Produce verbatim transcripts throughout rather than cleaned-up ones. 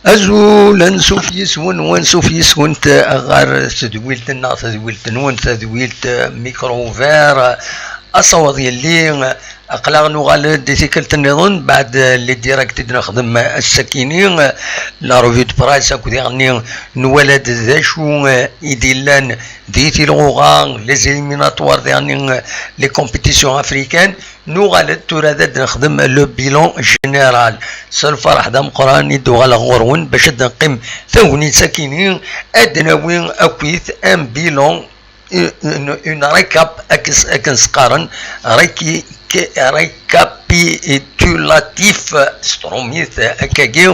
Azul, ansuf yis-wen, wansuf yis-went ɣer tedwilt-nneɣ, tadwilt-nwen, tadwilt, eh, Micro Ouvert. Asawaḍ yelli, aql-aɣ nuɣal-d i tikkelt nniḍen, beɛd, eh, les directs i d-nexdem ass-akini, eh, la revue de presse akked iɣenni, nwala-d d acu, eh, i d-illan di tilɣuɣa, les éliminatoires, diɣenni, eh, les compétitions africaines. Nuɣal-d tura ad d-nexdem le bilan général. S lferḥ d ameqqran i d-uɣaleɣ ɣur-wen bac ad d-neqqim tagnit akini, ad d-nawi akkit un bilan, une, une récap, akken s-, akken s-qqaren, réqui-, récapitulatif s trumit, akkagi,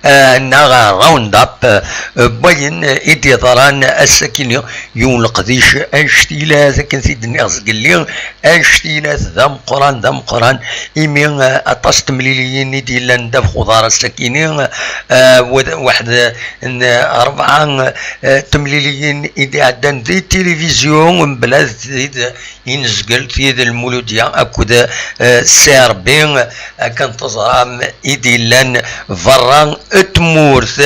eh, neɣ round-up, eh, n wayen i d-yeḍran ass-akini. Yiwen leqdic anect-ilat, akken t-id-nniɣ zgelli, anect-ilat d ameqqran, d ameqqran, imi, eh, aṭas n temliliyin i d-yellan ddabex uḍar ass-akini, eh, wad-, waḥed n rebɛa, eh, temliliyin i d-iɛeddan di tilivizyu, mebla tid i nezgel, tid n Lmuludya akked, eh, C R B, akken teẓram i d-yellan berra n tmurt.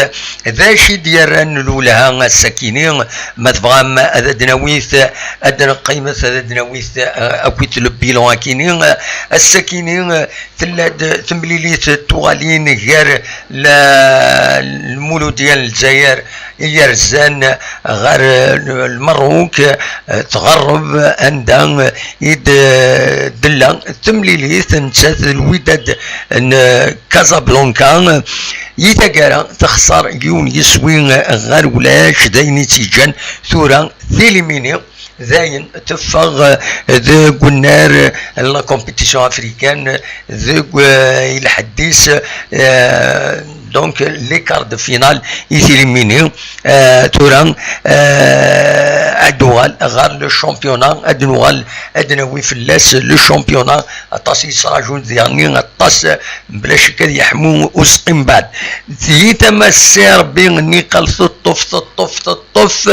D acu i d-yerran lwelha ass-akini? Ma tebɣam ad d-nawit, ad d-neqqimet, ad d-nawit, eh, akkit le bilan akini. Ass-akini, eh, tella-d temlilit tuɣalin gar la-, Lmuludya n Lezzayer i yerzan ɣer, eh, Lmerruk, eh, tɣerreb anda i d-, d-, tella temlilit nettat d Lwidad n Casablanca. I taggara texṣer yiwen yiswi ɣer ulac, d ayen i tt-yeǧǧan tura tilimini. Dayen teffeɣ, eh, deg unnar, eh, n la compétition africaine, deg, eh, i lḥedd-is, eh, donc les quarts de finale i tilimini. Eh, tura, eh, ad d-uɣal ɣer le championnat, ad d-nuɣal ad d-nawi fell-as le championnat. Aṭas i yesraǧun diɣenni, aṭas, eh, bla ccek ad yeḥmu useqqi mbeɛd. Di tama n C R B, niqal teṭṭef, teṭṭef, teṭṭef,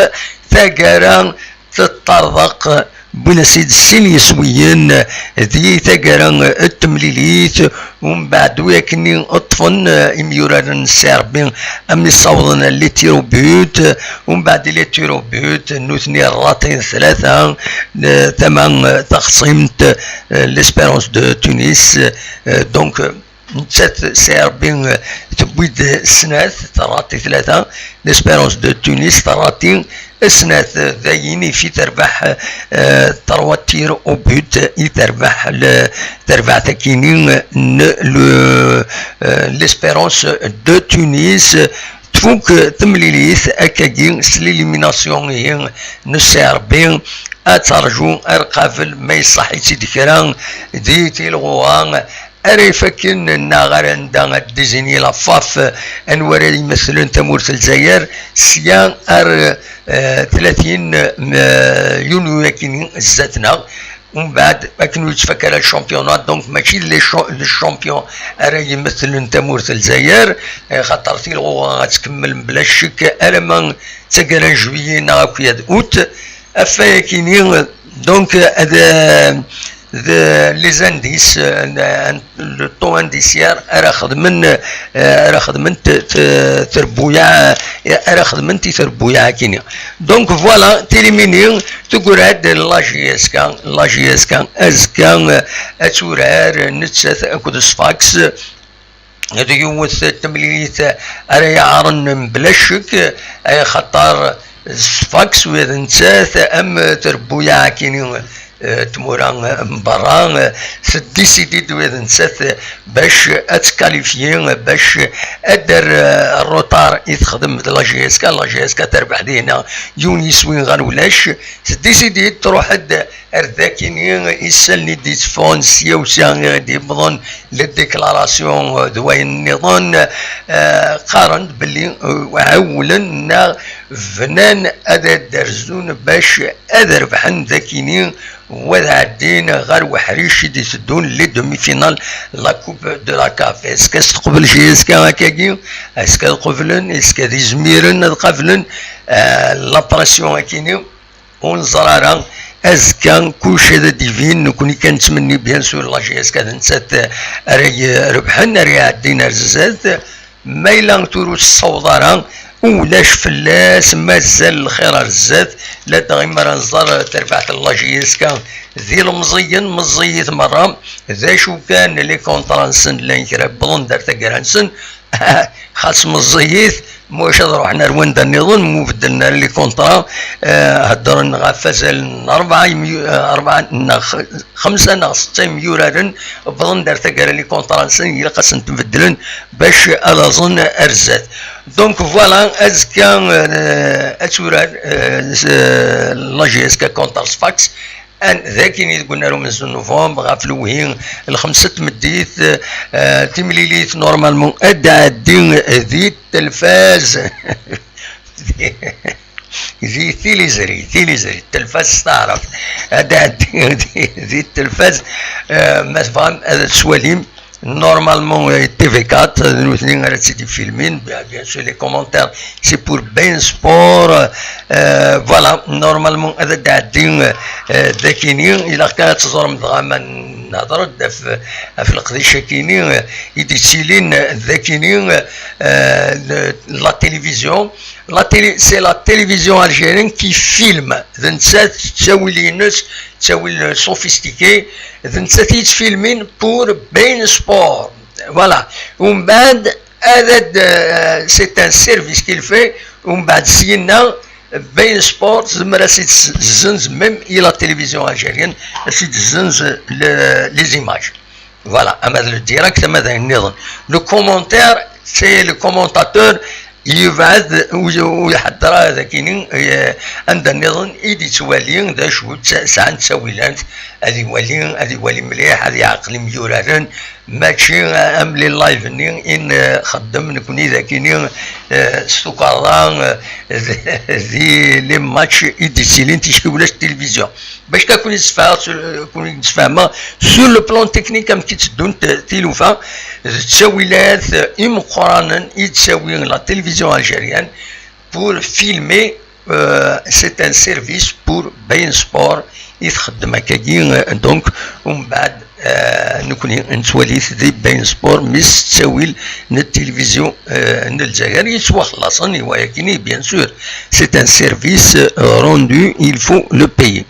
taggara teṭṭerḍeq, wwin-as-id sin yiswiyen di taggara n temlilit, umbeɛd wi akken ṭṭfen, eh, imyuraren n C R B, am yessawḍen les tirs au but, umbeɛd les tirs au but, nutni rratin tlata, eh, tama, eh, taxṣimt, eh, l'Espérance de Tunis, eh, donc, eh, nettat C R B, eh, tewwi-d snat, terraṭi tlata, l'Espérance de Tunis terraṭi snat, eh, dayen ifi terbeḥ, eh, trois tirs au but i terbeḥ le-, terbeɛt akini n le-, eh, l'Espérance de Tunis. Tfuk temlilit akkagi s l'élimination ihi n C R B, ad terǧu ar qabel ma iṣaḥ-itt-id kra di tilɣuɣa ara ifakken neɣ ar anda ad d-tizini la FAF, anwa ara imaslen tamurt n Lezzayer, sya ar, eh, tlatin, eh, yunyu akini zdat-neɣ. Umbeɛd, akken ur yettfak ara le championnat, donc mačči d les cha-, le champion ara imetlen tamurt n Lezzayer, eh, xaṭer tilɣuɣa ad tkemmel mebla ccek alamma d taggara n juillet neɣ akya d août. Ɣef wayakini, donc, ad, d les indices, euh, le taux indiciaire ara xedmen, euh, ara xedmen t-, t-, trebbuyaɛ, ara xedmen i trebbuyaɛ akini. Donc voilà, tilimini teggra-d la J S K, la J S K azekka, euh, ad turar nettat akked Sfax. D yiwet n temlilit ara iɛaren mebla ccek, ay axaṭer Sfax ula d nettat am trebbuyaɛ akini, eh, tmura n berra, eh, teddisidi-d ula d nettat bac ad tkalifyi, bac ad d-terr, eh, rrutar i texdem d la J S K. La J S K terbeḥ dihna yiwen yiswi ɣer ulac. Teddisidi-d truḥ-d ar dakini, isallen i d-yetteffɣen sya u sya i d-yewwḍen, les déclarations d wayen nniḍen, eh, qqaren-d belli, eh, ɛewwlen neɣ bnan ad d-rzun bac ad rebḥen dakini, u ad ɛeddin ɣer weḥric i d-iteddun, les demi-finales, la Coupe de la CAF. Est-ce que ad teqbel J S K akkagi? Est-ce que ad qeblen? Est-ce que ad izmiren ad qablen, eh, la pression akini? Ur neẓri ara. Azekka, kullec ad d-ibin. Nekkni kan nettmenni, bien sûr, la J S K d nettat ara irebḥen, ara iɛeddin ar zdat. Ma yella tura ur tessaweḍ ara, ulac fell-as, mazal lxir ar zdat. Ladɣa imi ara nẓer terbaɛt n la J S K d ilemẓiyen, meẓẓiyit merra. D acu kan, les contrats-nsen llan kra wwḍen-d ar taggara-nsen, xas meẓẓiyit, ma ulac ad ruḥen ar wanda nniḍen, ma ur beddlen ara les contrats. Eh, heddren ɣef azal n rebɛa imyu-, eh, rebɛa neɣ x-, xemsa neɣ setta imyuraren, wwḍen-d ar taggara les contrats-nsen, ilaq ad sen-ten-beddlen bac ad aẓen ar zdat. Donc voilà, azekka, eh, ad turar, eh, s-, la J S K contre Sfax. An-, d akkin i deg unnar umenzu n novembre, ɣef lewhi, lxemsa n tmeddit, eh, timlilit, normalement, ad d-tɛeddi di telfaz. Di tiliẓri, tiliẓri, telfaz s taɛrabt. Ad d-tɛeddi di, di telfaz, eh, ma tebɣam ad twalim. Normalement, eh, T V quatre, d nutni ara tt-id-ifilmin. Bien, bien sûr, les commentaires, c'est pour Bein Sport. Euh, voilà, normalement, ad d-tɛeddi, euh, d akini. Ilaq kan ad teẓrem dɣa ma nehder-d ɣef, ɣef leqdic akini, euh, i d-yettilin d akini, euh, le-, la télévision. La télé-, c'est la télévision algérienne qui filme. D nettat, ttawil-ines, ttawil sophistiqué, d nettat i yettfilmin pour Bein Sport. Voilà. Umbeɛd, ad, ad, euh, c'est un service qu'il fait. Umbeɛd, syenna, Bein Sport, tzemmer ad s-id-tezzenz même i la télévision algérienne, ad s-id-tezzenz le-, les images. Voilà, ama d le direct, ama d ayen nniḍen. Le commentaire, c'est le commentateur, yebɛed, ur, ur iḥedder ara d akini, eh, anda nniḍen i d-ittwali d acu tt-, sɛan ttawilant, ad iwali, ad iwali mliḥ, ad iɛqel imyuraren, mačči, eh, am les live-nni i nxeddem nekni d akini, eh, s tukerḍa, eh, di les matchs i d-ittilin ticki ulac tilivizyu. Bac kan kun-id-sfehmeɣ, kun-id-sfehmeɣ, sur le plan technique, amek i tteddunt tilufa, d ttawilat imeqqranen i d-ttawi la télévision algérienne pour filmer, euh, c'est un service pour Bein Sport i txeddem akkagi, euh, donc, umbeɛd, euh, nekni nettwali-t di Bein Sport, mi s ttawil n tilivizyu, euh, n Lezzayer yettwaxlaṣen i wayakini, bien sûr. C'est un service, euh, rendu, il faut le payer.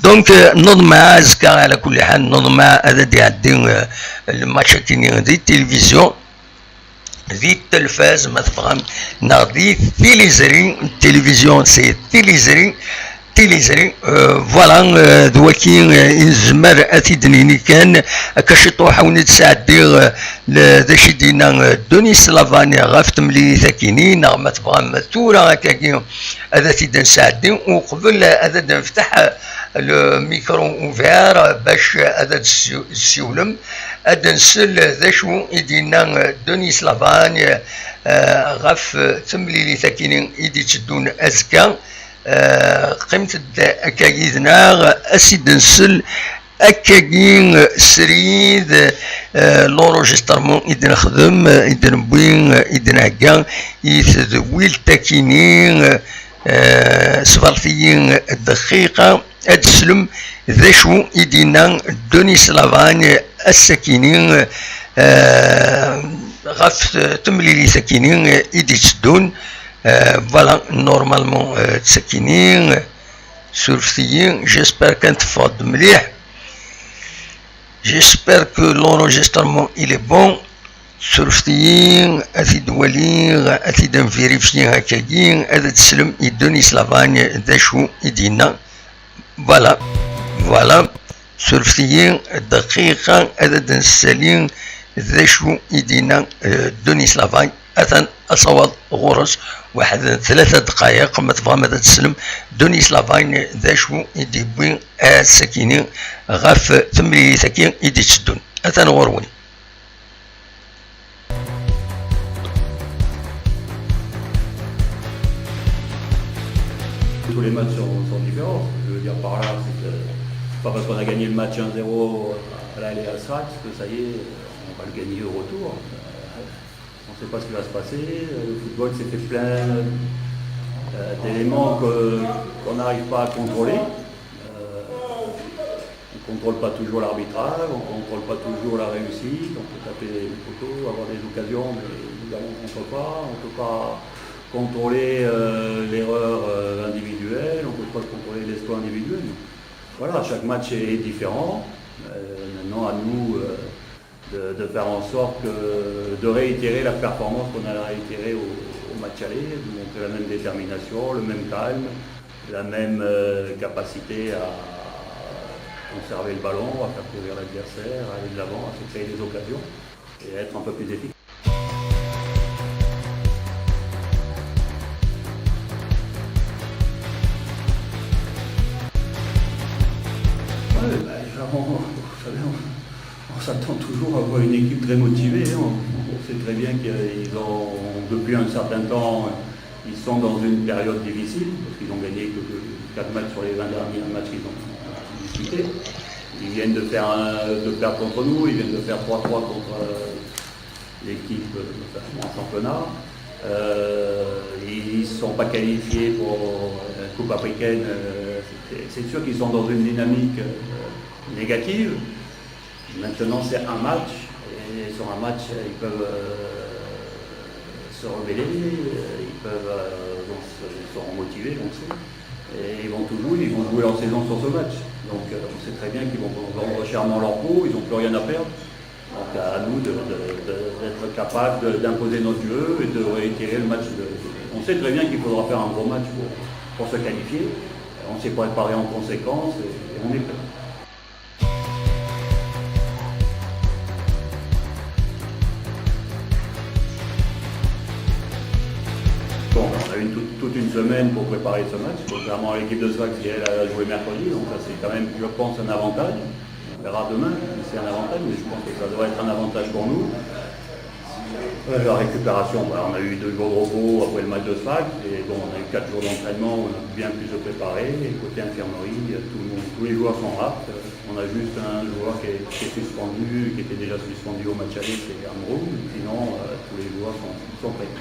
Donc, euh, neḍmeɛ azekka, ɛla kulli ḥal, neḍmeɛ ad d-iɛeddi, euh, lmatch akini di tilivizyu, di telfaz, ma tebɣam, neɣ di tiliẓri, télévision, c'est tiliẓri, tiliẓri, euh, voilà, euh, d waki, euh, i nezmer ad t-id-nini kan, akka ciṭuḥ ad wen-id-sɛeddiɣ, euh, le-, d acu i d-yenna, euh, Denis Lavagne ɣef temlilit akini, neɣ ma tebɣam tura akkagi ad t-id-nesɛeddi, uqbel ad d-nefteḥ, euh, le micro ouvert, euh, bac ad d-ssiw-, ssiwlem, ad d-nsel d acu i d-yenna, euh, Denis Lavagne, euh, ɣef, euh, temlilit akini i d-itteddun azekka. Euh, qqimet-d akka yid-neɣ, ad s-id-nsel akkagi, euh, srid, euh, l'enregistrement i d-nexdem, euh, i d-newwi, euh, i d-nhegga i tedwilt akini, euh, euh, sbert-iyi dqiqa, ad teslem d acu i d-yenna Denis Lavagne ass-akini, euh, ɣef temlilit akini i d-itteddun. Euh, voilà, normalement, euh, d sakini, euh, surfet-iyi, j'espère kan teffeɣ-d mliḥ. J'espère que l'enregistrement, il est bon. Surfet-iyi, ad t-id-waliɣ, ad t-id-nvirifyi akkagi, ad d-teslem i Denis Lavagne d acu i d-yenna. Voilà, voilà. Surfet-iyi dqiqa, ad d-nessali d acu i d-yenna, euh, Denis Lavagne. Atan asawaḍ ɣur-s, waḥed n tlata ddqayeq, ma tebɣam ad teslem Denis Lavagne d acu i d-yewwi ass-akini ɣef temlilit-agi i d-itteddun. Atan ɣur-wen. Tous les matchs sont, sont différents. Ce que je veux dire par là, c'est que c'est pas parce qu'on a gagné le match un zéro à l'aller à Sfax que ça y est, on va le gagner au retour. Euh, on ne sait pas ce qui va se passer. Le football, c'est fait plein, euh, d'éléments que, qu'on n'arrive pas à contrôler. Euh, on ne contrôle pas toujours l'arbitrage, on ne contrôle pas toujours la réussite. On peut taper le poteau, avoir des occasions, mais On ne peut pas, on peut pas contrôler euh, l'erreur euh, individuelle, on ne peut pas contrôler l'exploit individuel. Voilà, chaque match est différent. Euh, maintenant, à nous euh, de, de, faire en sorte que, de réitérer la performance qu'on a réitérée au, au match aller, de montrer la même détermination, le même calme, la même euh, capacité à conserver le ballon, à faire courir l'adversaire, à aller de l'avant, à se créer des occasions et à être un peu plus efficace. Ouais, bah, on, on s'attend toujours à voir une équipe très motivée. Hein. On sait très bien qu'ils ont, depuis un certain temps, ils sont dans une période difficile, parce qu'ils ont gagné que 4 matchs sur les 20 derniers matchs qu'ils ont disputés. Ils viennent de, faire un, de perdre contre nous, ils viennent de faire 3-3 contre euh, l'équipe euh, en championnat. Euh, ils ne sont pas qualifiés pour la Coupe africaine. Euh, c'est sûr qu'ils sont dans une dynamique euh, négative. Maintenant, c'est un match. Et sur un match, ils peuvent euh, se rebeller, ils peuvent euh, donc, se, seront motivés, donc c'est. Et ils vont tout jouer, ils vont jouer leur saison sur ce match. Donc euh, on sait très bien qu'ils vont vendre chèrement leur peau, ils n'ont plus rien à perdre. Donc à nous de- de- de- d'être capables de- d'imposer notre jeu et de réitérer le match. De- on sait très bien qu'il faudra faire un gros match pour, pour se qualifier. On s'est préparé en conséquence et, et on est prêt. Bon, on a eu toute, toute une semaine pour préparer ce match, contrairement à l'équipe de Sfax qui elle a joué mercredi, donc ça c'est quand même, je pense, un avantage. On verra demain si c'est un avantage, mais je pense que ça devrait être un avantage pour nous. Euh, la récupération, voilà, on a eu deux jours de repos après le match de Sfax, et bon, on a eu quatre jours d'entraînement où on a bien pu se préparer. Et côté infirmerie, euh, tout le monde, tous les joueurs sont aptes. Euh, On a juste un joueur qui est, qui est suspendu, qui était déjà suspendu au match aller, c'est Amrou. Sinon, euh, tous les joueurs sont, sont prêts.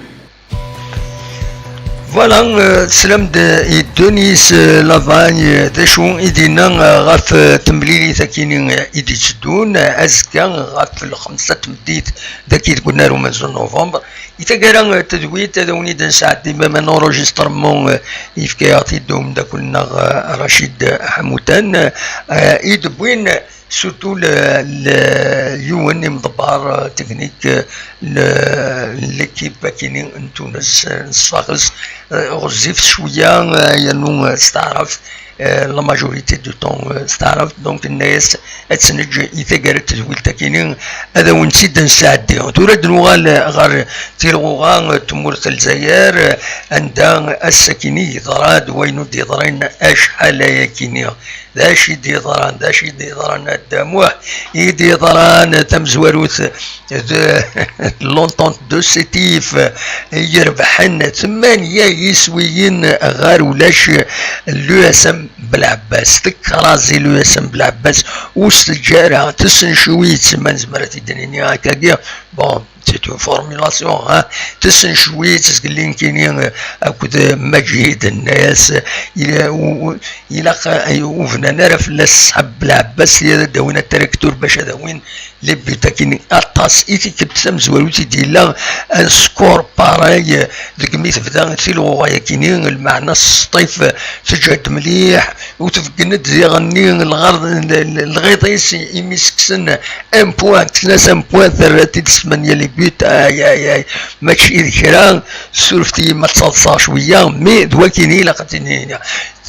Voilà, euh, teslam-d i Denis euh, Lavagne, euh, d acu i d-yenna euh, ɣef euh, temlilit akini euh, i d-itteddun euh, azekka ɣef lxemsa n tmeddit dagi deg unnar umenzu n novembre. I taggara euh, tedwit ad awen-id-nesɛeddi même un enregistrement euh, yefka-yaɣ-t-id umeddakel-nneɣ euh, Racid Ḥamutan euh, i d-wwin surtout le, le, yiwen imḍebber euh, technique euh, le- l'équipe akini n Tunes euh, n Sfax euh, ɣezzifet cwiya euh, yernu euh, testeɛref euh, la majorité du temps euh, testeɛref, donc tenna-yas ad tt-neǧǧ i taggara n tedwilt akini ad awen-tt-id-nesɛeddi. Tura ad nuɣal ɣer tilɣuɣa euh, n tmurt n Lezzayer euh, anda ass akini yeḍra-d wayen ur d-yeḍrin acḥal ayakini. D acu i d-yeḍran, d acu i d-yeḍran a Dda Muḥ? I d-yeḍran tamezwarut de l'Entente de Sétif, i irebḥen tmanya yiswiyen ɣer ulac l'U S M Belɛebbas. Tekrazi l'U S M Belɛebbas, ur s-teǧǧa ara, tessencwi-tt, ma nezmer ad t-id-nini akkagi. Bon, c'est une formulation, hein. Tessen cwiṭ zgelli nekkini euh, akked euh, Maǧid, nna-yas euh, il- u- u- ilaq euh, ur bnan ara fell-as ṣṣḥab Belɛebbas, ad d-awin atraktur bac ad awin les buts akini. Aṭas i tikkelt tamezwarut i d-yella un score pareil euh, deg mi tebda tilɣuɣa-yakini, lmeɛna s Sṭif euh, teǧhed mliḥ, u tbeggen-d diɣenni lɣerḍ- l- l- lɣiḍ-is imi s-kksen un point, kksen-as un point, terra-t-id s tmanya les buts, ay ay ay, mačči d kra. Surfet-iyi ma ttaḍsaɣ cwiya, mais d wakini ilaq ad t-id-nini.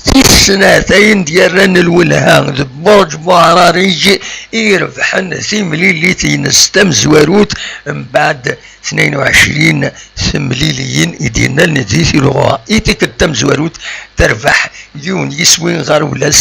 Tis snat ayen d-yerran lwelha d Burǧ Buɛrariǧ i irebḥen timlilit-ines tamezwarut mbeɛd tnayen u ɛecrin temliliyin i d-yennan di tilɣa. I tikkelt tamezwarut terbeḥ yiwen yiswi ɣer ulac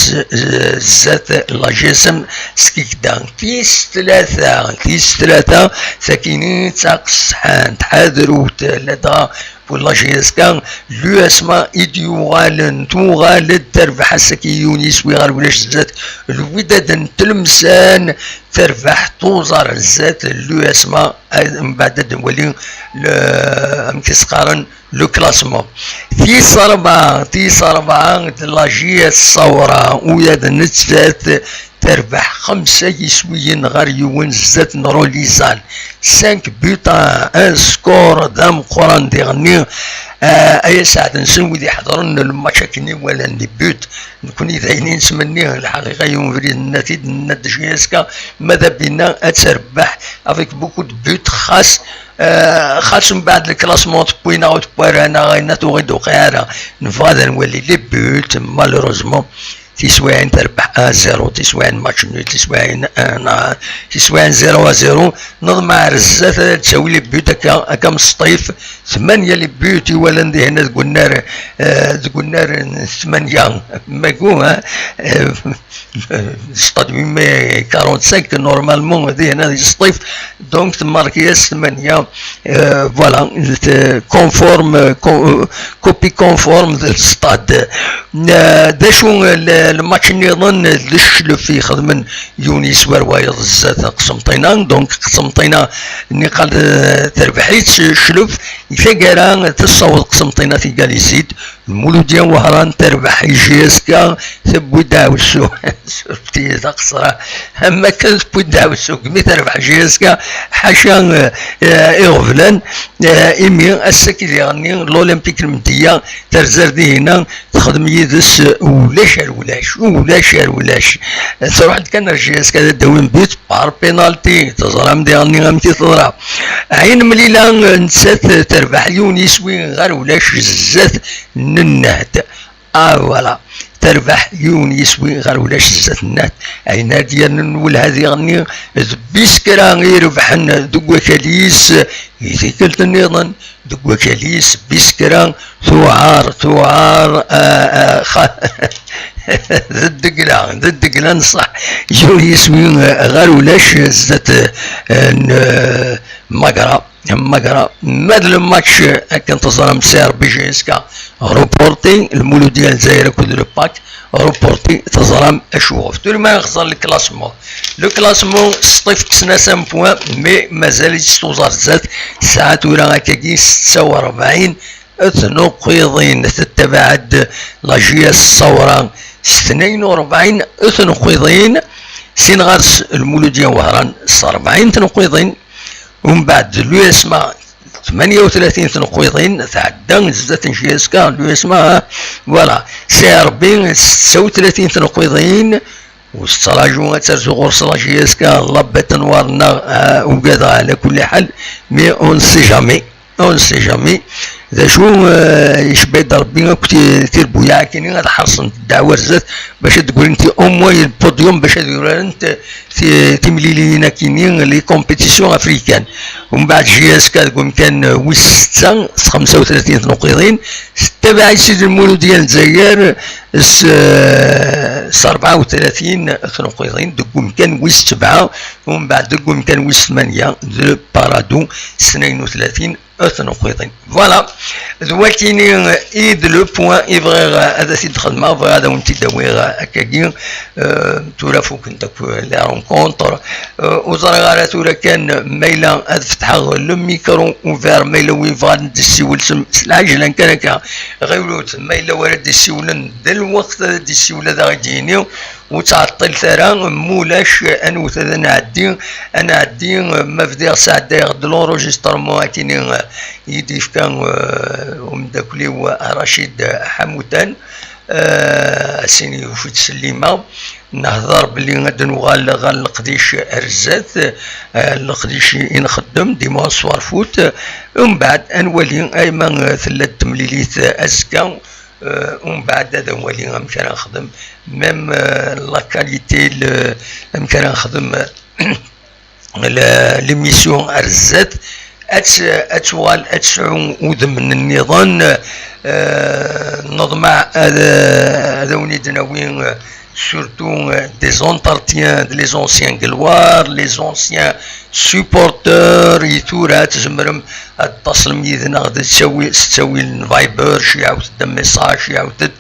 zdat la G S M Skikda. Tis tlata, tis tlata, sakini d taqesḥant, ḥadrut ladɣa pour la G S K, l'U S M A i d-yuɣalen, tuɣal-d terbeḥ ass-agi yiwen yiswi ɣer ulac zdat Lwidad n Tlemsan, terbeḥ tuẓar zdat l'U S M A, mbeɛd ad nwali le- amek i s-qqaren le classement. Tis rebɛa, tis rebɛa d la G S Sawra, uya d nettat terbeḥ xemsa yiswiyen ɣer yiwen zdat n Rolizan. Cinq buts à un, score d ameqqran diɣenni. Ah, ay aseɛd-nsen wid iḥeḍren lmatch akken i walan les buts. Nekni d ayen i nettmenni, lḥaqiqa, i ubrid nna-t-id, nna-d J S K, ma d abina ad terbeḥ avec beaucoup de buts, xas, ah, xas mbeɛd le classement tewwi-naɣ ur tewwi ara, neɣ ayen tuɣ i d-tuqiɛ ara. Nebɣa ad nwali les buts, malheureusement. Tiswiɛin terbeḥ un zéro, tiswiɛin match nul, tiswiɛin un un, tiswiɛin zéro à zéro. Neḍmeɛ ar zdat ad d-tawi les buts akka, akka mesṭif. Tmanya les buts i walan dihin deg unnar, eh, deg unnar n tmanya. Magu, hein? Eh, stade huit mai quarante-cinq, normalement, dihin ad yesṭif. Donc, tmarki-as tmanya, euh, voilà, conforme, co-, copie conforme de stade. Euh, d acu, euh, le, le match nniḍen, d cclef i xedmen Yunis war wayeḍ zdat Qsemṭina. Donc, Qsemṭina, niqal, euh, terbeḥ-itt cclef, i taggara, tessaweḍ Qsemṭina tigalizit. Lmuludya Wehran terbeḥ i J S K, tewwi-d aɛwessu. Surfti d aqesra. Am akken tewwi-d aɛwessu, gmi terbeḥ J S K, ḥaca, eh, eh, iɣeblan, eh, imi ass-agi diɣenni l'Olympique Lmedya terza ar dihina, texdem yid-s, eh, ulac ar ulac, ulac ar ulac. Truḥ-d kan ar J S K ad d-awin but par penalty, teẓram diɣenni amek i teḍra. Ɛin Mlila, eh, nettat terbeḥ yiwen yiswi ɣer ulac zdat n Nnehd. Ah, voilà. Terbeḥ yiwen yiswi ɣer ulac zdat n Nnehd. Ayen ad yernen welha diɣenni d Biskra i irebḥen deg wakal-is, i tikkelt nniḍen deg wakal-is, Biskra tuɛar, tuɛar, ah, ah, xa-, d ddegla, d ddegla n ṣṣeḥ. Yiwen yiswi, ah, ɣer ulac zdat, ah, n, ah, Magra. Magra, ma d le match, akken teẓram, C R B J S K reporté, Lmuludya n Lezzayer akked le pack reporté, teẓram acuɣef. Tura ma nxeẓẓer le classement. Le classement, Sṭif kksen-as un point, mais mazal-itt tuẓar zdat, tesɛa tura akkagi setta u rebɛin tnuqiḍin, tettabaɛ-d la J S Ṣawra s tnayen u rebɛin tnuqiḍin, sin ɣer-s Lmuludya Wehran s rebɛin tnuqiḍin, Umbeɛd, l'U S M A, tmanya u tlatin tneqqiḍin, tɛedda zdat n J S K, l'U S M A, voilà, C R B, setta u tlatin tneqqiḍin, u tettraǧu ad terzu ɣur-s la J S K, la bête noire neɣ, ah, ugadeɣ ɛla kulli ḥal, mais on ne sait jamais, on ne sait jamais. D acu, eh, icba-d Rebbi akk ti-, tirbuyaɛ akkin ad ḥersent ddeɛwa ar zdat, bac ad d-ggrint au moins le podium, bac ad urarent ti-, timliliyin akkin, les compétitions africaines. Umbeɛd J S K deg umkan wis setta s xemsa u tlatin tnuqiḍin, tettabaɛ-itt Sidi Lmulud n Lezzayer s, s rebɛa u tlatin tnuqiḍin deg umkan wis sebɛa, umbeɛd deg umkan wis tmanya d Paradou s tnayen u tlatin tnuqiḍin. Voilà, d wakini i d le point i bɣiɣ ad t-id-xedmeɣ, bɣiɣ ad awen-t-id-awiɣ akkagi. Euh, tura fukent akk les rencontres. Euh, ur ẓriɣ ara tura kan ma yella ad fetḥeɣ le micro ouvert, ma yella wi yebɣan ad d-issiwel s, s lɛejlan kan akka. Ɣiwlet, ma yella wara d-issiwlen d lweqt ad d-issiwel ad aɣ-d-yini. Ur ttɛeṭṭilet ara, ma ulac, anwet ad nɛeddi, ad nɛeddi, ma bdiɣ sɛeddayeɣ-d l'enregistrement akini i d-yefka, euh, umeddakel-iw Racid Ḥamutan, euh, ass-nni yufi-d s llima, nehder belli ad nuɣal ɣer leqdic ar zdat, euh, leqdic i nxeddem dimanche soir foot, umbeɛd ad nwali ayma, euh, tella-d temlilit azekka, euh, umbeɛd ad nwali amek ara nexdem, même, euh, la qualité, le, amek ara nexdem, euh, le, l'émission ar zdat, ad t-, ad tuɣal, ad tesɛu udem nniḍen, euh, neḍmeɛ ad, ad awen-id-nawi, euh, surtout, euh, des entretiens de les anciens gloires, les anciens supporteurs, i tura tzemrem ad d-taslem yid-neɣ d ttawi-, s ttawil n Viber, ciɛwet-d amessage, ciɛwet-d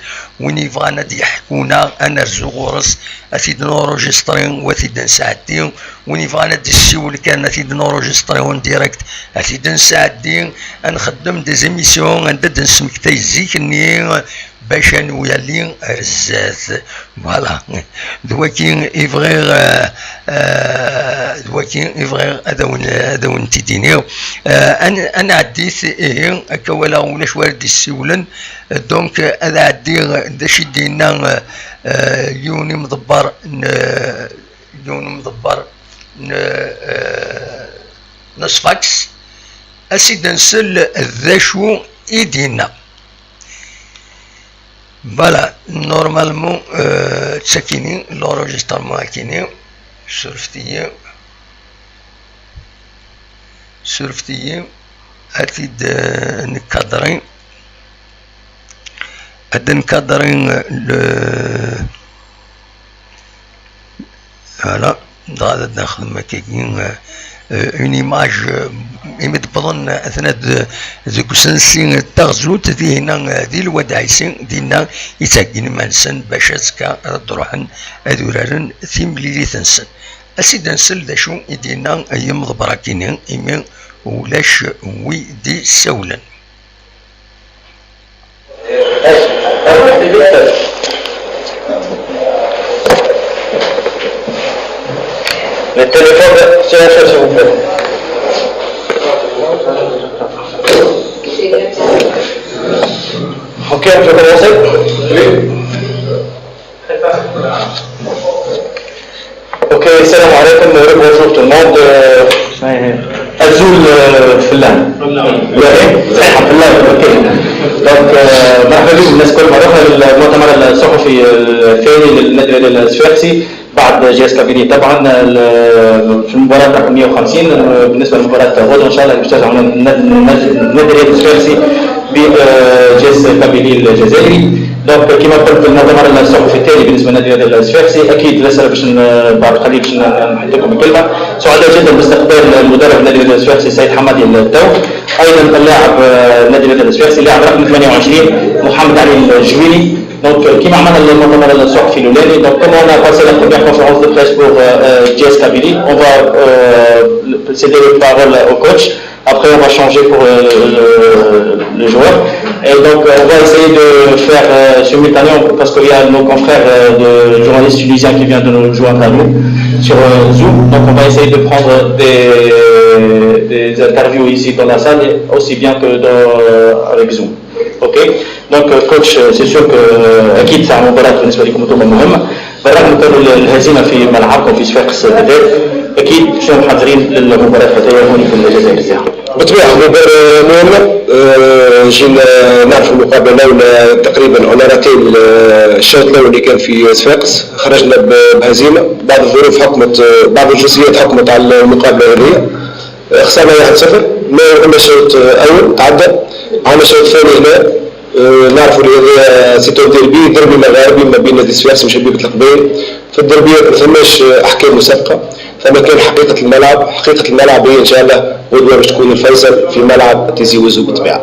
win yebɣan ad d-yeḥku neɣ ad nerzu ɣur-s, ad t-id-nurujistri u ad t-id-nesɛeddi. Win yebɣan ad d-yessiwel kan, ad t-id-nurujistri en direct, ad t-id-nesɛeddi. Ad nxeddem des émissions anda d-nesmektay zik-nni, bac ad nwali ar zdat. Voilà. D waki i bɣiɣ, eh, eh, d waki i bɣiɣ ad awen, ad awen-t-id-iniɣ. Eh, ad n-, ad nɛeddi s-, ihi, akka walaɣ ulac wara d-yessiwlen. Donc, eh, ad ɛeddiɣ d acu i d-yenna, eh, eh, yiwen imḍebber n, yiwen imḍebber n, eh, n Sfax. As-id ad nsel d acu i d-yenna. Voilà, normalement, euh, d takini, l'enregistrement akini, surfet-iyi, surfet-iyi, ad t-id, euh, nkadri, ad nkadri, euh, le, Voilà, dɣa ad nexdem akkagi, euh, une image, euh, imi d-wwḍen, euh, atna d-, deg usensi n taɣzut, dihina, euh, di Lwad Ɛisi, dinna i ttheggin iman-nsen bac azekka ad d-ruḥen ad uraren timlilit-nsen. As-id ad nsel d acu i d-yenna yimḍebber akini, imi ulac wi d-isawlen. Le téléphone, c'est la chose, s'il vous plaît. Ok, on peut commencer ? Oui. Ok, السلام عليكم, bonjour tout le monde. Euh, Azul, euh, فلان. Oui, صحيح, فلان, ok. Donc, euh, مرحبا بكم الناس كل مرة في المؤتمر الصحفي الثاني للنادي الرياضي الصفاقسي بعد جي اس كابيلي طبعا، ال-، في المباراة رقم مية وخمسين، آه، بالنسبة لمباراة غدوة إن شاء الله يجتازع النادي الرياضي الصفاقسي ب، آه، جي اس كابيلي الجزائري. دونك كيما قلت المؤتمر الصحفي التالي بالنسبه للنادي الرياضي الصفاقسي، اكيد لا سبب باش ن-، بعد قليل باش ن-، نحكي لكم الكلمه. سعداء جدا باستقبال المدرب النادي الرياضي الصفاقسي السيد حمادي الدو، ايضا اللاعب، آه، النادي الرياضي الصفاقسي اللاعب رقم ثمانية وعشرين محمد علي الجويني. دونك كيما عملنا المؤتمر الصحفي الاولاني، دونك كوم اون ا باسي لا بروميير كونفيرونس دو بريس بور جي اس كابيلي، اون فا سيدي لو بارول او كوتش. Après, on va changer pour, euh, le, le joueur. Et donc, euh, on va essayer de faire, euh, simultanément parce qu'il y a nos confrères, euh, de journalistes tunisiens qui viennent de nous joindre à nous sur, euh, Zoom. Donc, on va essayer de prendre des, des interviews ici dans la salle, et aussi bien que dans, avec Zoom. Ok. Donc, euh, coach, euh, c'est sûr que, euh, أكيد ساعة مباراة بالنسبة لكم أنتم مهمة. بالرغم من كون الهزيمة في ملعبكم في صفاقس بالذات، أكيد شنو محضرين للمباراة هذيا هون في الجزائر الساعة؟ بالطبيعة مباراة مهمة. آه، جينا نعرفوا المقابلة الأولى تقريبًا اون ا راتي الشوط الأول اللي كان في صفاقس، خرجنا ب-، بهزيمة. بعض الظروف حكمت، آه، بعض الجزئيات حكمت على المقابلة هذه. آه، خسرنا واحد صفر، ما عندنا شوط، آه، أول تعدى، عندنا شوط ثاني هنا. آه، نعرفوا اللي هذا سيتو ديربي، ديربي مغاربي ما بين نادي صفاقس وشبيبة القبيل. في الدربيات ما ثماش، آه، أحكام مسبقة، فما كان حقيقة الملعب. حقيقة الملعب هي إن شاء الله غدوة باش تكون الفيصل في ملعب تيزي وزو بالطبيعة.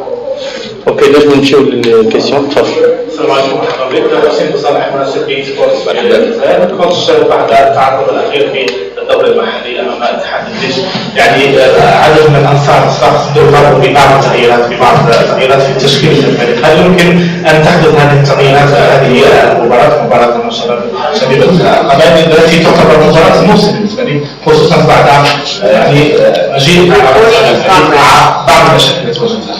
اوكي، نجمو نمشيو للكيستيون، تفضل. السلام عليكم، مرحبا بك. حسين بصالح، مراسل بي سبورت. مرحبا. كنت الشرف بعد التعادل الأخير في الدوري المحلي أمام اتحاد الجيش. يعني، آه، عدد من أنصار الصفاقس بدأوا يطالبوا ببعض التغييرات، ببعض التغييرات في تشكيلة الفريق. هل يمكن أن تحدث هذه التغييرات، هذه المباراة، مباراة أمام شباب، شبيبة القبائل التي تعتبر مباراة الموسم بالنسبة لي، خصوصًا بعد، آه، يعني، آه، مجيء مع بعض المشاكل التي واجهتها؟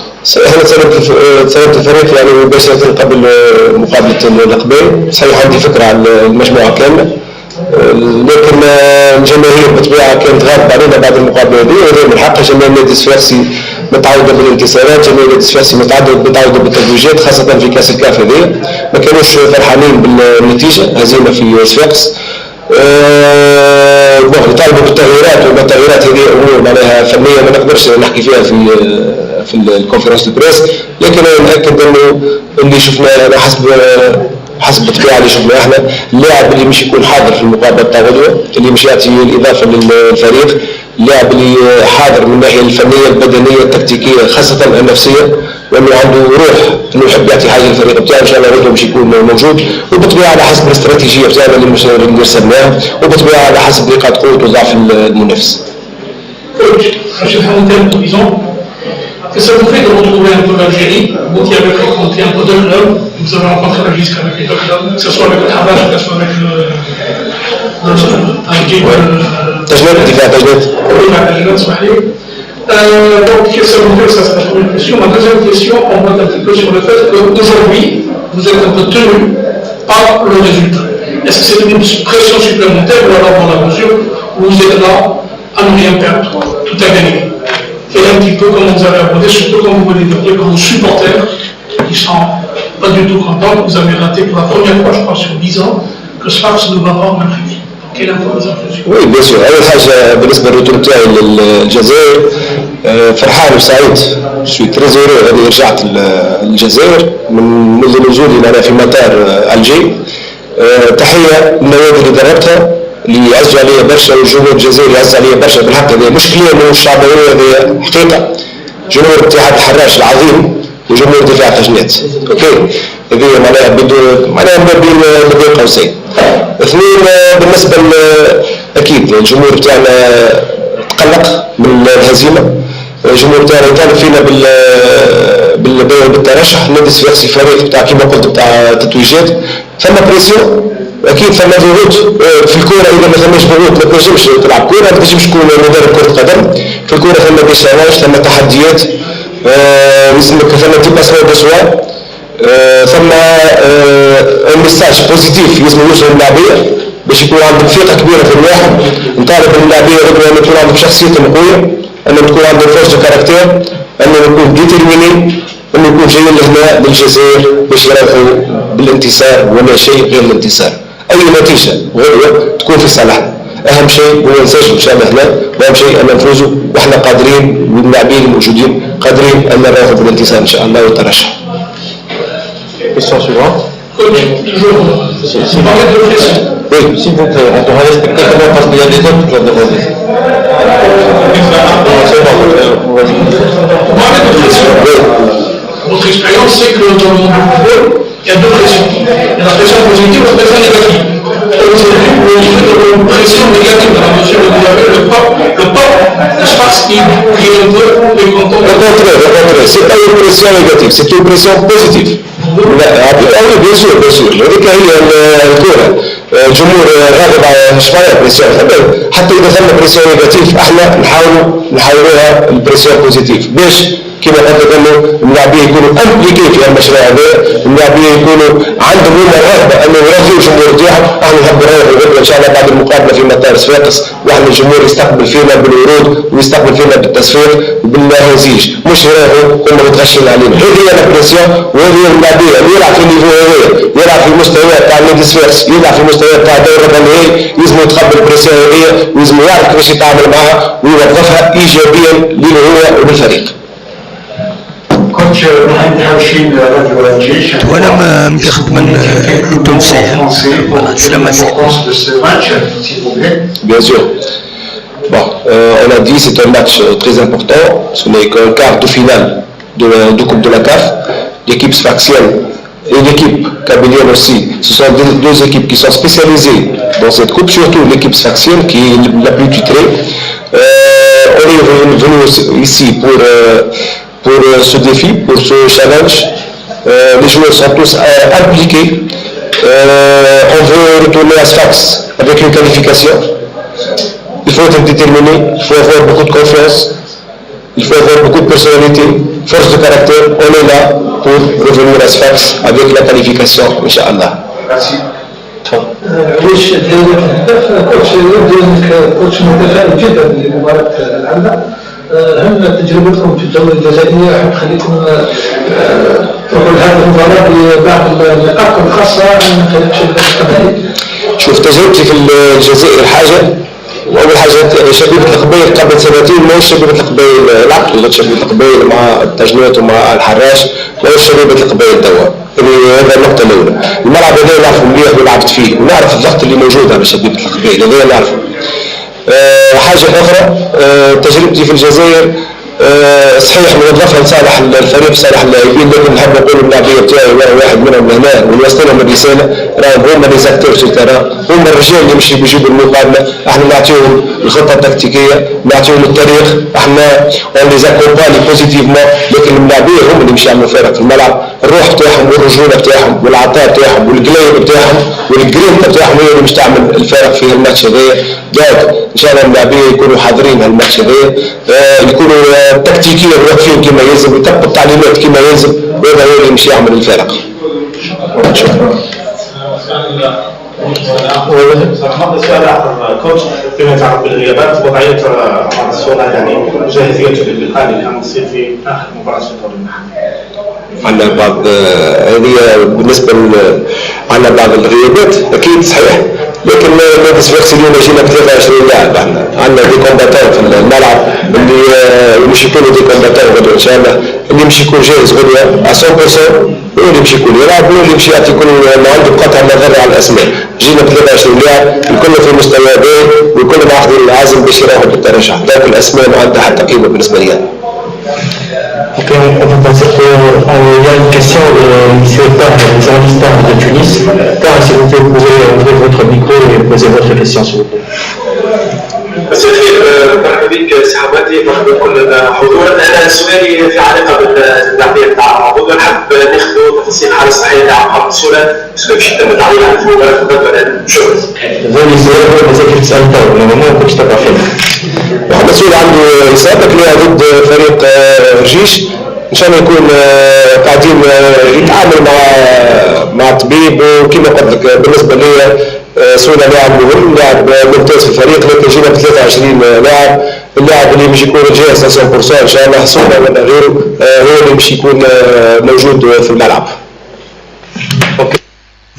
احنا تسلمت الف-، آه، تسلمت الفريق يعني مباشرة قبل، آه، مقابلة القبائل. صحيح عندي فكرة على المجموعة كاملة. لكن، آه، الجماهير بالطبيعة كانت غاضبة علينا بعد المقابلة هذه، وهذا من حقها. جماهير النادي الصفاقسي متعودة بالانتصارات، جماهير النادي الصفاقسي متعودة، متعودة بالتتويجات، خاصة في كأس الكاف هذه. ما كانوش فرحانين بالنتيجة، هزيمة في صفاقس. آه، بون، يطالبوا بالتغييرات، وما التغييرات هذه أمور معناها فنية ما نقدرش نحكي فيها في، في الكونفرنس دو بريس، لكن أنا متأكد أنه اللي شفناه، أنا حسب، حسب الطبيعة اللي شفناه احنا، اللاعب اللي مش يكون حاضر في المقابلة تاع غدوة، اللي مش يعطي الإضافة للفريق، اللاعب اللي حاضر من الناحية الفنية، البدنية، التكتيكية، خاصة النفسية، لأنه عنده روح إنه يحب يعطي حاجة للفريق بتاعه. إن شاء الله غدوة مش يكون موجود، وبالطبيعة على حسب الاستراتيجية بتاعنا اللي مش، اللي رسمناها، وبالطبيعة على حسب نقاط قوة وضعف المنافس. Coach, je suis en termes de prison. Ça vous fait de retrouver un peu l'Algérie, vous qui avez fréquenté un peu de clubs, vous avez rencontré la Giscard avec les clubs, que ce soit avec le Haras, que ce soit avec le, le, avec le, تجنبت دفاع تجنبت oui, la Belgique, اسمح لي. Euh, donc, ça vous fait, ça c'est la première question. Ma deuxième question, on remonte un petit peu sur le fait qu'aujourd'hui, vous êtes un peu tenu par le résultat. Est-ce que c'est une pression supplémentaire ou alors dans la mesure où vous êtes là à ne rien perdre, tout à gagner? Et un petit peu comment vous avez abordé, surtout quand vous voulez dire que vos supporters, ils sont pas du tout contents, que vous avez raté pour la première fois, je crois, sur dix ans, que Sfax ne va pas en Afrique. Quelle info vous avez reçue? Oui, bien sûr. أول حاجة بالنسبة للروتور تاعي للجزائر، آه، فرحان وسعيد. Je suis très heureux هذه رجعت ل- للجزائر من منذ نزولي معناها في مطار آه، ألجي. آه، تحية للنوادي اللي دربتها اللي يعزوا عليا برشا، والجمهور الجزائري يعز عليا برشا بالحق. هذه مش كلام، مش شعبوية، هذه حقيقة. جمهور اتحاد الحراش العظيم وجمهور دفاع تجنيد. اوكي، هذه معناها بدون معناها ما بين ما بين قوسين. اثنين، آه، بالنسبه ل- اكيد الجمهور بتاعنا تقلق من الهزيمه. الجمهور بتاعنا يطالب فينا بال بال- بالترشح. نادي الصفاقسي فريق بتاع كيما قلت بتاع تتويجات. ثم بريسيون، اكيد ثم ضغوط. آه، في الكوره اذا ما ثماش ضغوط ما تنجمش تلعب كوره، ما تنجمش تكون مدرب كره قدم. في الكوره ثم دي شالنج، ثم تحديات. آه، يسمك ثم ديباسمون دو سوا. آه، ثم ميساج بوزيتيف يلزم يوصل للاعبيه باش يكون عندهم ثقه كبيره في الواحد. نطالب من اللاعبيه هذوما ان يكون عندهم شخصيتهم قويه، ان تكون عندهم فورس دو كاركتير، ان يكون ديتيرميني، ان يكون جاي لهنا للجزائر باش يروحوا بالانتصار ولا شيء غير الانتصار. اي نتيجه غدوه تكون في صالحنا. اهم شيء هو نسجلوا ان شاء الله هنا، واهم شيء ان نفوزوا، واحنا قادرين، واللاعبين الموجودين قادرين ان نروحوا بالانتصار ان شاء الله والترشح. Question suivante. Coach, toujours, vous parlez de pression. Oui. S'il vous plaît, on peut respecter quand même parce qu'il y a des autres qui ont demandé. C'est bon, euh, on va dire. Vous parlez de pression. Votre expérience, c'est que dans le monde du football, il y a deux pressions. Il y a la pression positive et la pression négative. Aujourd'hui, vous vivez dans une pression négative dans la mesure où vous avez le peuple, le peuple, je pense qu'il est un peu mécontent. Au contraire, au contraire, c'est pas une pression négative, c'est une pression positive. لا، ah oui, bien sûr, bien sûr. هذيك هي ال- الكورة. آه، الجمهور، آه، راغب على شوية بريسيون. حتى إذا ثم بريسيون نيجاتيف، احنا نحاولوا نحولوها البريسيون بوزيتيف. باش؟ كما قلت لك أنه اللاعبين يكونوا امبليكي في المشروع هذا، اللاعبين يكونوا عندهم هما الرغبة أنه يرضيوا الجمهور تاعهم. احنا نحب نروحوا غدوة إن شاء الله بعد المقابلة في مطار صفاقس، واحنا الجمهور يستقبل فينا بالورود ويستقبل فينا بالتصفيق وبالهزيج، مش يروحوا هما متغشين علينا. هذه هي البريسيون، وهذه هي اللاعبية. اللي يلعب في النيفو هذايا، يلعب في المستوى تاع نادي صفاقس، يلعب في المستوى تاع دوري ربع النهائي، يلزم يتقبل البريسيون هذه، ويلزم يعرف كيفاش يتعامل معها ويوظفها إيجابيا ليه هو وللفريق. كوتش ابراهيم تحاوشين، رجل الجيش. Twalam amek i xeddmen Itunsiyen? Voilà, teslam-asen. Bien sûr. Bon, euh, on a dit c'est un match euh, très important. Ce n'est qu'un quart de finale de, de Coupe de la CAF. L'équipe sfaxienne et l'équipe kabylienne aussi, ce sont deux, deux équipes qui sont spécialisées dans cette coupe, surtout l'équipe sfaxienne qui est la plus titrée. Euh, on est venu, venu aussi ici pour, euh, pour euh, ce défi, pour ce challenge. Euh, les joueurs sont tous euh, impliqués. Euh, on veut retourner à Sfax avec une qualification. Il faut être déterminé, il faut avoir beaucoup de confiance, il faut avoir beaucoup de personnalité, force de caractère. On est là pour revenir à Sfax avec la qualification, Inch'Allah. علاش داير الهداف؟ كوتش يبدو انك كوتش متفائل جدا لمباراه العوده. آه، هل تجربتكم في الدوري الجزائري راح تخليكم، آه، تروحوا لهذه المباراه ببعض النقاط الخاصه من خلال شبكه القبائل؟ شوف، تجربتي في الجزائر حاجه، واول حاجه شبيبه القبائل قبل سنتين ماهوش شبيبه القبائل، لعبت ضد شبيبه القبائل مع التجنيد ومع الحراش، ماهوش شبيبه القبائل توا. هذه هذا النقطه الاولى. الملعب هذا نعرفه مليح ولعبت فيه، ونعرف الضغط اللي موجود على شبيبه القبائل، هذا نعرفه. آه، حاجه اخرى، آه، تجربتي في الجزائر آه، صحيح، نوظفها لصالح الفريق، صالح اللاعبين، لكن نحب نقول الملاعبيه تاعي وانا واحد منهم هنا، ونوصل لهم الرساله. راهم هما لي زاكتور سو تيران، هما الرجال اللي مش يجيبوا المقابله. احنا نعطيهم الخطه التكتيكيه، نعطيهم الطريق، احنا اون لي زاكومباني بوزيتيفمون، لكن الملاعبيه هم اللي مش يعملوا فرق في الملعب. الروح بتاعهم والرجوله بتاعهم والعطاء بتاعهم والقليب بتاعهم والجرينتا بتاعهم هي اللي مش تعمل الفرق في الماتش هذايا. دونك ان شاء الله اللاعبين يكونوا حاضرين هالماتش هذايا، آه، يكونوا، آه، تكتيكيا واقفين كما يلزم، يطبقوا التعليمات كما يلزم، وهذا هو اللي يمشي يعمل الفارق. شكرا. سؤال آخر كوتش، فيما يتعلق بالغيابات، وضعية، آه، عمر السولة، يعني جاهزيته للقاء اللي كان يصير في آخر مباراة في الدوري المحلي. عندنا بعض، آه، هذه بالنسبة ل-، عندنا بعض الغيابات، أكيد صحيح، لكن ما، ما تسبقش اليوم جينا ب ثلاثة وعشرين لاعب. عندنا، عندنا دي كومباتون في الملعب اللي، آه، مش يكونوا دي كومباتون غدوة إن شاء الله، اللي مش يكون جاهز غدوة مية في المية، هو اللي مش يكون يلعب، هو اللي مش يعطي كل ما عنده بقطع النظر على الأسماء. جينا ب ثلاثة وعشرين لاعب، الكل في مستوى باهي، والكل معقدين العزم باش يراوغوا بالترشح. دونك الأسماء ما عندها حتى قيمة بالنسبة لي. Ok, on, on va passer pour, on, il y a une question, euh, monsieur Tahar, le journaliste Tahar de Tunis. Tahar, s'il vous plaît, vous pouvez ouvrir votre micro et poser votre question, s'il vous plaît. مساء الخير، آه، مرحبا بك سي حمادي، مرحبا بكل حضور. انا سؤالي في علاقه باللاعبيه تاع رمضان، نحب ناخذ تفاصيل الحاله الصحيه تاع محمد سوله، باسكو باش يتم التعليق على المباراه المقبله. شكرا. ذولي سؤال مازال كنت سالته، نورمالمون كنت تبع فيه. محمد سوله عنده اصابه كبيره ضد فريق، آه، رجيش. ان شاء الله يكون، آه، قاعدين، آه، يتعامل مع، مع الطبيب، وكما قلت لك، آه، بالنسبه لي، آه، سوله لاعب مهم، لاعب، آه، ممتاز في الفريق، لكن جينا ب ثلاثة وعشرين لاعب. اللاعب اللي مش يكون جاهز مية في المية ان شاء الله، سوله ولا غيره، آه، هو اللي مش يكون، آه، موجود في الملعب.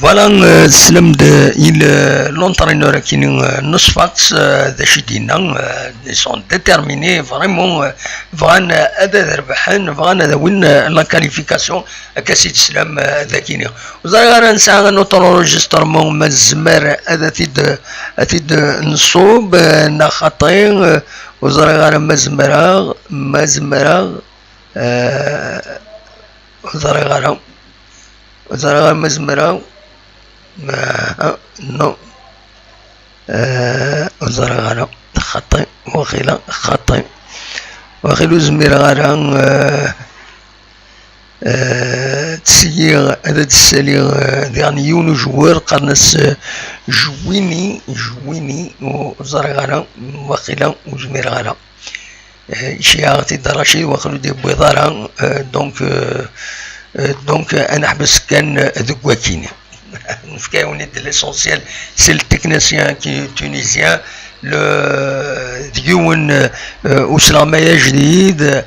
Voilà, euh, teslam-d, euh, il, euh, l'entraîneur akini, euh, n Sfax, euh, d acu i d-yenna, euh, ils sont déterminés, vraiment, euh, bɣan, euh, ad, ad rebḥen, bɣan ad awin, euh, la qualification, akka s-, teslam, euh, d akini. Ur ẓriɣ ara nesɛa un autre enregistrement, ma nezmer ad t-id, ad t-id nṣub, euh, neɣ xaṭi, euh, ur ẓriɣ ara ma zemreɣ, ma zemreɣ, euh, ur ẓriɣ ara. Ur ẓriɣ ara ma zemreɣ. Ah, non. Ah, ur ẓriɣ ara. Xaṭi, waqila, xaṭi. Waqila ur zmireɣ ara, ah, ah, ad sliɣ, ad d-ssaliɣ, ah, diɣen yiwen ujewwer, qqaren-as, ah, Jwini, Jwini, ur ẓriɣ ara, waqila ur zmireɣ ara. Eh, iceyyeɛ-aɣ-t-id Racid, waqil ur d-yewwiḍ ara, eh, donc, eh, eh, donc, eh, ad neḥbes kan, eh, deg wakini. Nefka-awen-id l'essentiel, c'est le technicien qui est tunisien, le, d yiwen, eh, uselɣmay ajdid, eh,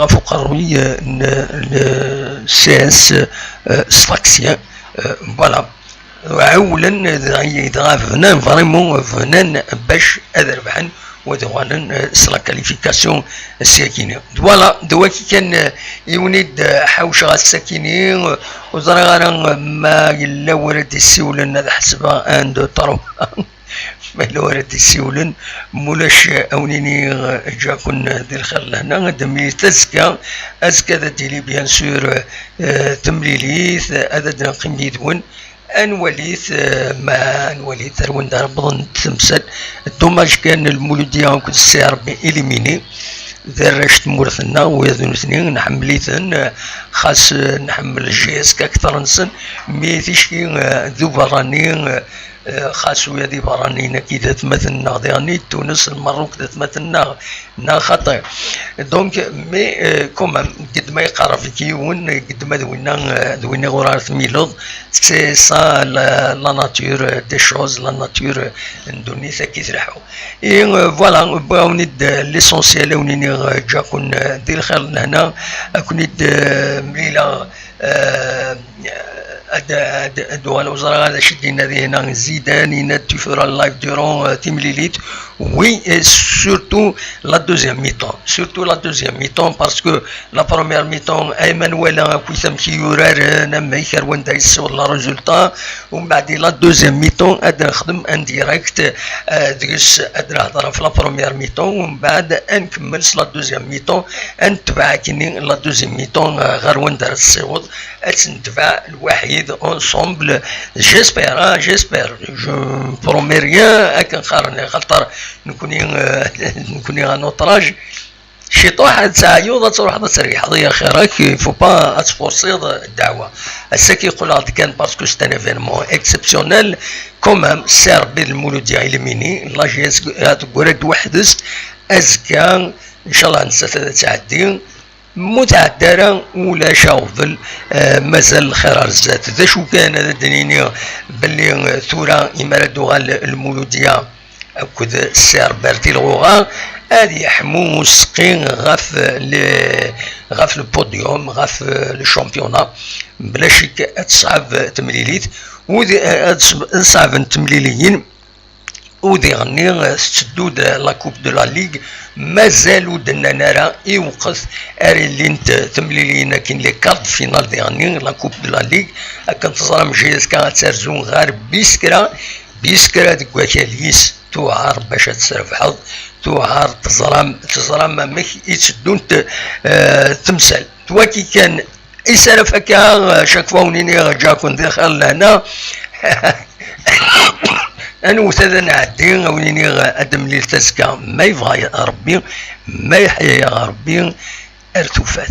ɣef uqerruy, eh, n, n C S, eh, sfaxien, eh, voilà. Ɛewwlen, dɣa bnan, vraiment bnan bac ad rebḥen, u ad uɣalen, eh, s la qualification s yakini. Voilà, d waki kan, eh, i wen-id, eh, ḥawceɣ ass-akini, eh, ur ẓriɣ ara, eh, ma yella wara d-yessiwlen, ad ḥesbeɣ un, deux, trois. Ma yella wara d-yessiwlen, mulac, eh, ad wen-iniɣ, eh, ǧǧaken, eh, di lxir lehna, ad d-nemlil azekka, azekka ad d-tili, bien sûr, eh, temlilit, eh, ad d-neqqim yid-wen. Ad nwalit, eh, ma ad nwalit ar wanda ara wwḍent temsal. Dommage kan Lmuludya akked Ssi Rebbi éliminé. D arrac tmurt-nneɣ, wid d nutni, nḥemmel-iten, eh, xas, eh, nḥemmel J S K akteṛ-nsen, mi ticki, eh, d uberrani, eh, eh, xas ula d iberraniyen-agi d atmaten-nneɣ diɣen, Tunes, Lmerruk d atmaten-nneɣ, neɣ xaṭi. Donc, mais, euh, quand même, qedd ma yeqreb-ik yiwen, qedd ma d winna, euh, d winna ur ara tmileḍ, c'est ça la, la nature, euh, des choses, la nature, euh, n ddunit akka i tleḥḥu. Et, euh, voilà, bɣiɣ ad wen-id, euh, l'essentiel, ad wen-iniɣ, euh, ǧǧaken, euh, di lxir d lehna, ad ken-id, euh, mlileɣ, euh, Ad, ad, ad uɣaleɣ ur ẓriɣ ara d acu d-yenna dinna Zidane, yenna-d tu feras le live durant, euh, timlilit. Oui, et surtout la deuxième mi-temps. Surtout la deuxième mi-temps, parce que la première mi-temps, Ayman Wala akkit amek i yuraren, amek ar wanda yessiweḍ le résultat. Umbeɛd, la deuxième mi-temps, ad nexdem en direct, euh, deg-s ad nehder ɣef la première mi-temps, umbeɛd ad nkemmel s la deuxième mi-temps, ad netbeɛ akkenni la deuxième mi-temps, euh, ɣer wanda ara tessiweḍ. Ad tt-netbeɛ lwaḥid, ensemble. J'espère, hein, j'espère. Je ne promets rien, akken qqaren, xaṭer nekni, euh, nekni à notre âge, ciṭuḥ ad teɛyuḍ, ad truḥeḍ ad triḥeḍ, ya xir-ak, il faut pas ad tfursiḍ ddeɛwa. Ass-agi qqleɣ-d kan parce que c'est un événement exceptionnel. Quand même, Sser Rebbi d Lmuludya éliminé, la G S ad teggara-d weḥd-s, azekka, ncallah, nettat ad tɛeddi. Ma ur tɛeddi ara, ulac aɣbel, eh, mazal lxir ar zdat. D acu kan, ad d-nini belli, eh, tura, imi ara d-tuɣal Lmuludya akked Sser Bertil Ɣuɣa, ad yeḥmu useqqi ɣef le, ɣef le podium, ɣef, eh, le championnat. Bla ccek ad teṣɛeb temlilit, u d, eh, ad s-, ad ṣeɛbent temliliyin. U diɣenni, eh, tetteddu-d la Coupe de la Ligue, mazal ur d-nnan ara iwqet ara llint temliliyin akin, les quarts de finale diɣenni, la Coupe de la Ligue, akken teẓram G S K ad terzu ɣer Biskra, Biskra deg wakal-is tuɛer bac ad tesrebḥeḍ, tuɛer, teẓram, teẓram amek i tteddunt, eh, temsal. Twaki kan Isaraf akka, chaque fois ur nini ǧǧa-ken di xir lehna. Anewt ad nɛeddi, ur nini ad d-nemlil tazekka, ma yebɣa Rebbi, ma yeḥya-yaɣ Rebbi, ar tufat.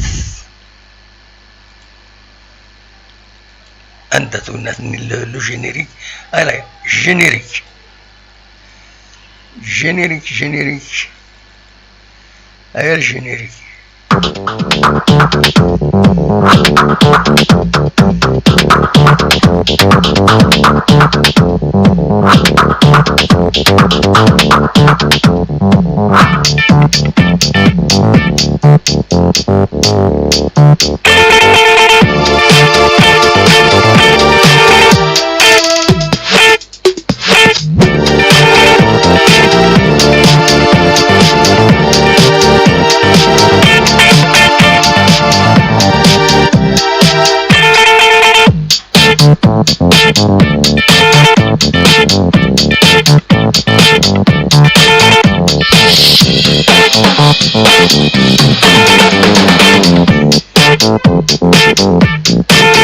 Anda-t unat-nni le, le générique? Allez, générique. Générique, générique. Ay, le générique.